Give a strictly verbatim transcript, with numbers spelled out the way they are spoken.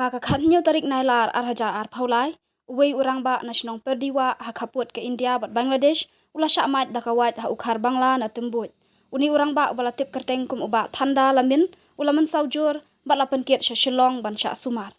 Ha ka khathynñiew tarik Nailar arhajar arphew lai, uwei u rangbah na shnong Pyrdiwah ha khappud ka India bad Bangladesh u la shah mait da ka wait ha u Khar Bangla na Tymbuit. Une u rangbah uba la tip kyrteng kum u Bah Thanda Lamin u la mynsaw jur bad la pynkit sha Shillong ban shah sumar.